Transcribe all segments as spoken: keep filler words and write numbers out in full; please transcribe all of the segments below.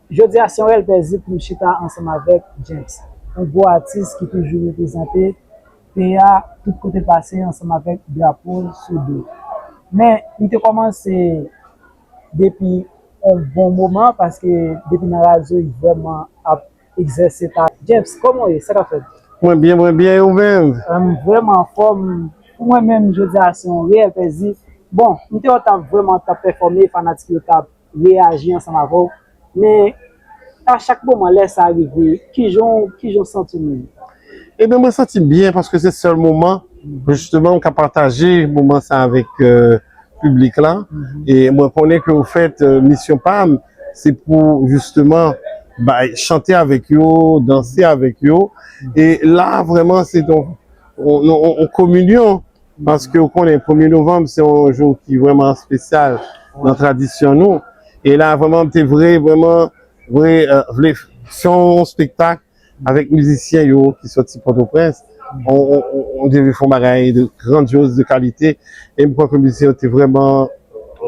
Jodi a se yon rèl plezi pou m chita ansanm avèk James, yon gwo atis ki toujou reprezante peyi a tout kote l pase ansanm avèk drapo l sou do l. Men, li te kòmanse depi yon bon moman, paske depi nan radyo, li vrèman ap egzèse talan. James, kòman w ye? Sa k ap fèt? Mwen byen, mwen byen, e ou menm? M vrèman anfòm. Pou mwen menm, jodi a se yon reyèl plezi. Bon, m te wè w t ap vrèman t ap pèfòme, fanatik yo t ap reyaji ansanm avè w. Men, a chak moman, lè sa rive, kijan w, kijan w santi w menm? Ebyen, mwen santi m byen paske se sèl moman, jisteman, m ka pataje moman sa avèk, euh, piblik la. E mwen konnen ke, ofèt, euh, misyon pa m, se pou, jisteman, bay, chante avèk yo, danse avèk yo. E la, vrèman, se yon, yon, yon, yon kominyon. Paske ou konnen, premye novanm, se yon jou ki vrèman espesyal nan tradisyon nou. E la, vrèman, m te vre, vrèman, vre, euh, vle, se yon espektak avèk mizisyen yo ki soti Pòtoprens. On, on, on, on devle fè yon bagay de grandyoz, de kalite. E m kwè ke mizisyen yo te vrèman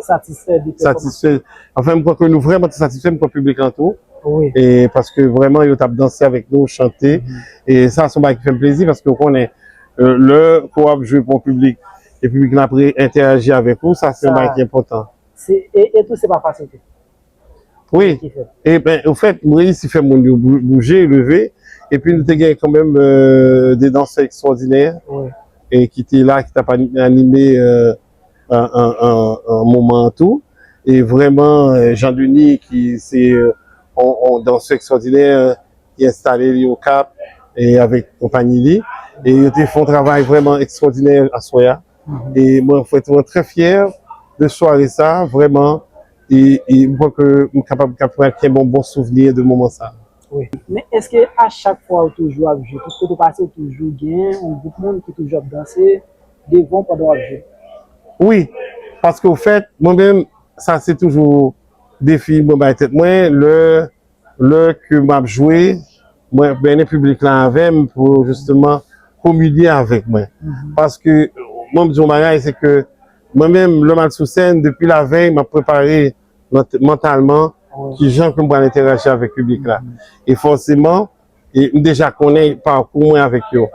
Satisfè de pèfòmans. Satisfè. Anfen, m kwè ke nou vrèman te satisfè, m kwè piblik lan tou. Wi. E paske vrèman, yo t ap danse avèk nou, chante. E sa, se yon bagay ki fè m plezi, paske ou konnen, euh, lè ke w ap jwe pou yon piblik, e piblik lan ap re-, entèyaji avèk ou, sa, se yon bagay ki enpòtan. Se, e, e tou, se pa fasil tou. Wi. Ki fèt. E ben, ofèt, m reyisi fè moun yo bou-, bouje, leve. Epi, nou te gen kanmenm, euh, de dansè ekstwòdinè, wi, e ki te la, ki t ap ani-, anime, euh, an, an, an, an moman an tou. E vrèman, euh, Jean Denis, ki se, euh, on, on dansè ekstwòdinè, euh, ki enstale li Okap, e avèk konpayi li. E yo te fè yon travay vrèman ekstwòdinè aswè a. E mwen, vrèman, trè fyè de sware sa, vrèman. E, e m kwè ke m kapab, kapab kenbe yon bon souvni de moman sa. Wi. Men èske a chak fwa ou toujou ap jwe, tout kote w pase, ou toujou gen yon gwoup moun ki toujou ap danse devan w pandan w ap jwe? Wi, paske, ofèt, mwen menm, sa se toujou defi mwen bay tèt mwen, lè, lè ke m ap jwe, mwen mennen piblik la avè m pou jisteman kominye avèk mwen. Paske, mwen, m di yon bagay, se ke mwen menm, lè m al sou sèn, depi lavèy, m ap prepare ment-, mantalman, wi, kijan ke m pral entèyaji avèk piblik la. E fòseman, e m deja konnen pakou mwen avèk yo.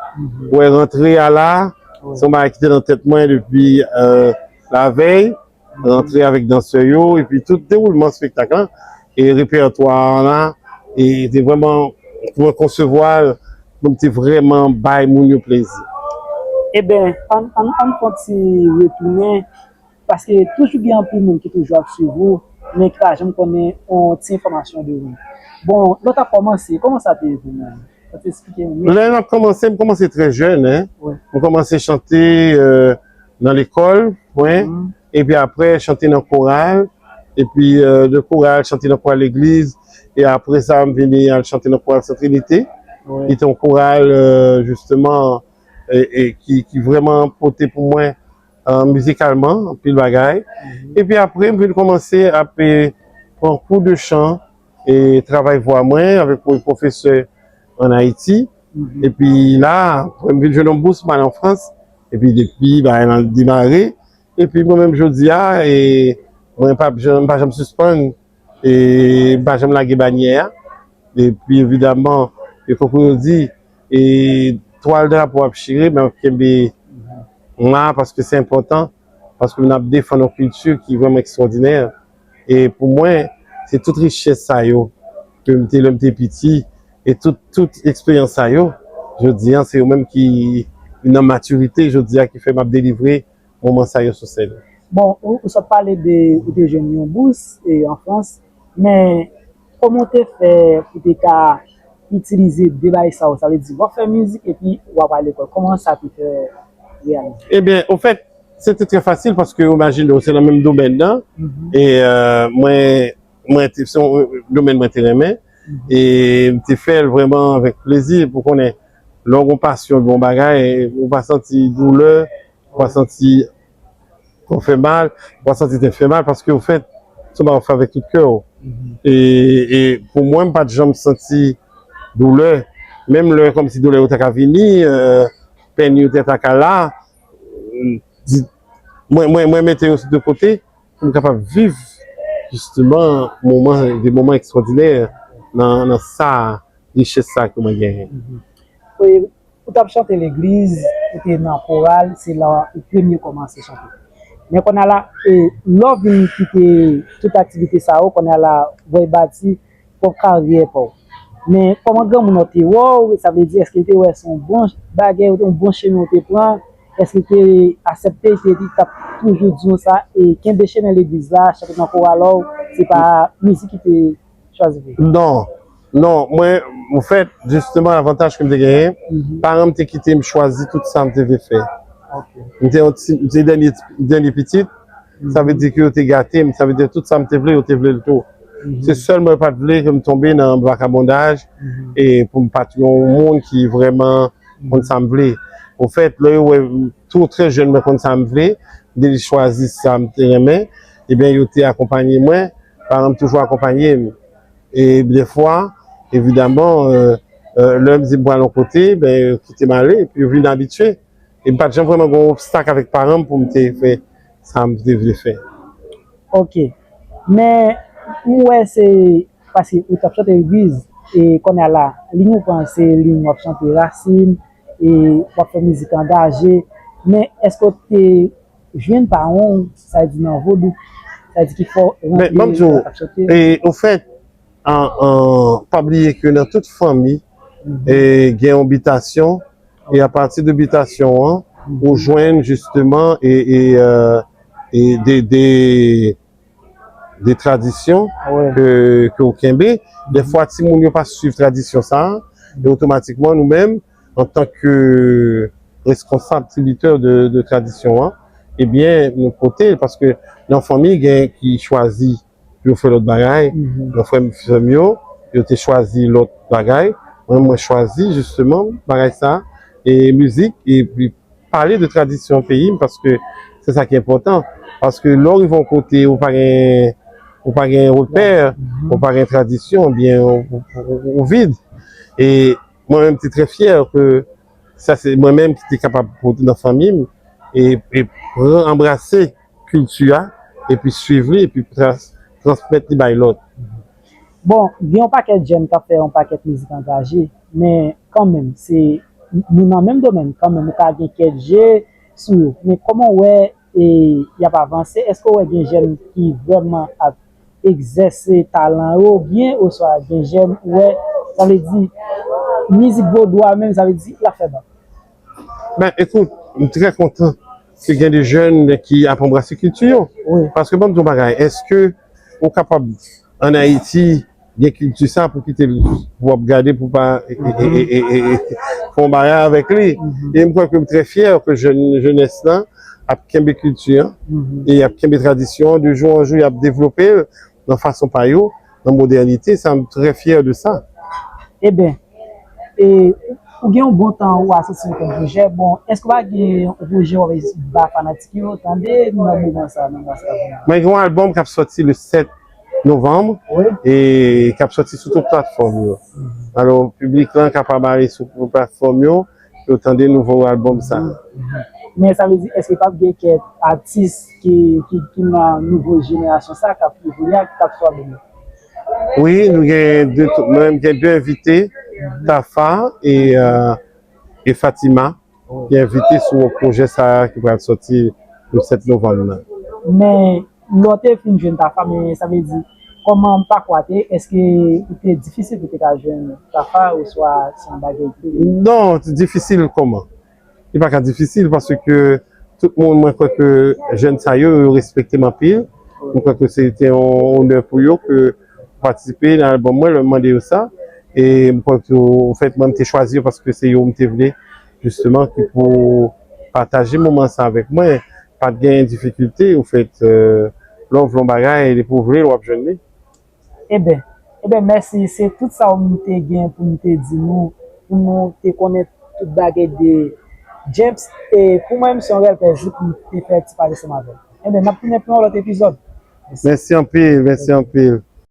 Wè, rantre a la, wi, se yon bagay ki te nan tèt mwen depi, euh, lavèy, rantre avèk dansè yo, epi tout dewoulman espektak lan, e repètwa a la, e te vrèman, pou mwen konsevwa l, pou m te vrèman bay moun yo plezi. Eben, ann, ann, ann fè yon ti retounen. Paske toujou gen anpil moun ki toujou ap swiv ou, men ki pa janm konnen yon ti enfòmasyon de ou. Bon, lè w t ap kòmanse, kòman sa te ye pou ou menm? Sa te eksplike nou? Lè m ap kòmanse, m kòmanse trè jèn, en. Wi. M kòmanse chante, euh, nan lekòl mwen, epi apre chante nan koral, epi, euh, de koral, chante nan koral legliz, e apre sa, m vini al chante nan koral Sent Trinite, wi, ki te yon koral, euh, jisteman, e, e ki, ki vrèman pote pou mwen, euh, mizikalman, anpil bagay. Epi apre, m vin kòmanse ap, e, pran kou de chan e travay vwa mwen avèk yon pwofesè ann Ayiti. Epi la, apre, m vin jwenn yon bous pou m al an Frans. Epi depi, bagay lan demare. Epi mwen menm jodi a, e, mwen pa janm, m pa janm sispann, e, m pa janm lage banyè a. Epi evidaman, e, kòm yo di, e, twal drapo ap chire, men ap kenbe la, paske se enpòtan, paske n ap defann yon kilti ki vrèman ekstwòdinè. E pou mwen, se tout richès sa yo, ke m te, lè m te piti, e tout, tout eksperyans sa yo, jodi a, se yo menm ki vin nan matirite, jodi a, ki fè m ap delivre moman sa yo sou sèn. Bon, ou, ou sot pale de, ou te jwenn yon bous, e, an Frans, men kòman w te fè pou te ka itilize de bagay sa yo? Sa vle di, w ap fè mizik epi w ap al lekòl. Kòman sa te fè reyalize? Ebyen, ofèt, se te trè fasil paske, imajine w, se nan menm domèn nan. E, euh, mwen, mwen te, se yon domèn mwen te renmen. E m te fè l vrèman avèk plezi pou konnen lè w gen yon pasyon pou yon bagay, ou pa santi doulè, ou pa santi kò fè mal, ou pa santi tèt fè mal, paske, ofèt, se yon bagay w fè avèk tout kè w. E, e pou mwen, m pa t janm santi doulè. Menm lè kòmsi doulè yo ta ka vini, euh, pèn yo te ta ka la, di, mwen, mwen, mwen mete yo sou de kote pou m kapab viv Jisteman, moman, de moman ekstwòdinè nan, nan sa, richès sa ke mwen genyen. E, ou t ap chante legliz, ou te nan koral, se la ou premye kòmanse chante. Men kounye a la, e, lè w vin kite tout aktivite sa yo, kounye a la, w al bati pwòp karyè pa w. Men kòman granmoun nan te wè w, sa vle di, èske l te wè se yon bon bagay, yon bon chemen w te pran, èske l te aksepte, l te di, t ap toujou di w sa, e kenbe chemen legliz la, chante nan koral ou, se pa mizik ki te chwazi pou ou? Non, non, mwen, anfèt, jisteman, avantaj ke m te genyen, paran m te kite m chwazi tout sa m te vle fè. M te yon ti, m te dènye, dènye pitit, sa vle di ke yo te gate m, sa vle di tout sa m te vle, yo te vle l tou. Se sèlman yo pa t vle ke m tonbe nan vakabondaj e pou m pa t yon moun ki vrèman konn sa m vle. Anfèt, lè yo wè m tou trè jèn, mwen konn sa m vle, m te chwazi sa m te renmen, ebyen, yo te akonpaye mwen, paran m toujou akonpaye m. E dèfwa, evidaman, e, e, lè m di m pral yon kote, ben, yo kite m ale, epi yo vin abitye. E m pa t janm vrèman gen yon obstak avèk paran m pou m te fè sa m te vle fè. Ok. Men, m wè se paske ou t ap chante legliz, e kounye a la, liy ou pran se liy w ap chante rasin, e w ap fè mizik angaje. Men, èske w te jwenn paran w, sa vle di nan vodou, sa vle di ki fè w rantre nan chante? E, anfèt, an, an, pa bliye ke nan tout fanmi, e, gen yon bitasyon, e apati de bitasyon an, ou jwenn jisteman e, e, e, e de, de, de tradisyon ke, ke ou kenbe. Dèfwa, timoun yo pa swiv tradisyon sa a, e otomatikman, nou menm, antanke reskonsab, tribitè de, de tradisyon an, ebyen, nou pote l, paske nan fanmi, gen ki chwazi pou yo fè lòt bagay. Nan frè m, sè m yo, yo te chwazi lòt bagay. Mwen, mwen chwazi, jisteman, bagay sa, e mizik, epi pale de tradisyon peyi m, paske se sa ki enpòtan. Paske lè w rive yon kote, ou pa gen, ou pa gen repè, ou pa gen tradisyon, ebyen, ou, ou, ou, ou vid. E mwen menm, te trè fyè ke sa se mwen menm ki te kapab pote nan fanmi m e, e pran, anbrase kilti a, epi swiv li, epi trans-, transmèt li bay lòt. Bon, gen yon pakèt jèn k ap fè yon pakèt mizik angaje, men kanmenm, se nou nan menm domèn, kanmenm, ou ka gen kèk je sou yo. Men kòman w wè e y ap avanse? Èske w wè gen jèn ki vrèman ap egzèse talan yo byen, oswa gen jèn ou wè, sa vle di, mizik vodou a menm, sa vle di, l ap fè bak? Ben, ekout, m trè kontan ke gen de jèn ki ap anbrase kilti yo. Paske, ban m di w yon bagay, èske ou kapab, ann Ayiti, gen kilti sa pou kite l, pou w ap gade, pou w pa, e, e, fè yon bagay avèk li? E m kwè ke m trè fyè ke jèn, jenès lan ap kenbe kilti an, e y ap kenbe tradisyon an, de jou an jou, y ap devlope l nan fason pa yo, nan modènite, sa, m trè fyè de sa. Eben, e, ou gen yon bon tan ou asosye kèk pwojè, bon, èske w pa gen yon pwojè w ap ba fanatik yo tande nan moman sa, nan mwa sa? Mwen gen yon albòm k ap sòti le sèt novanm e k ap sòti sou tout platfòm yo. Alò, piblik lan kapab ale sou platfòm yo, pou yo tande nouvo albòm sa. Men sa vle di, èske p ap gen kèk atis ki, ki, ki nan nouvo jenerasyon sa k ap evolye a, ki t ap swa beni? Wi, nou gen de, mwen menm gen de envite, Tafa e, e Fatima, ki envite sou pwojè sa a ki pral sòti le sèt novanm nan. Men, lè w te fin jwenn Tafa, men sa vle di, kòman pakou a te ye? Èske li te difisil pou te ka jwenn Tafa oswa se yon bagay ki te? Non, difisil kòman? Li pa ka difisil paske tout moun, mwen kwè ke jèn sa yo, yo respekte m anpil. Mwen kwè ke se te yon onè pou yo ke patisipe nan albòm mwen, lè m mande yo sa. E mwen kwè ke, anfèt, mwen, m te chwazi yo paske se yo m te vle, jisteman, ki pou pataje moman sa avèk mwen. Pa t gen difikilte, anfèt, lè w vle yon bagay, depi w vle l, w ap jwenn li. Eben, eben, mèsi. Se tout sa m te gen pou m te di nou, pou nou te konnen tout bagay de James. E pou mwen menm, se yon rèl plèzi pou m te fè ti pale ansanm avè w. Eben, n ap tounen pou yon lòt epizòd. Mèsi anpil, mèsi anpil.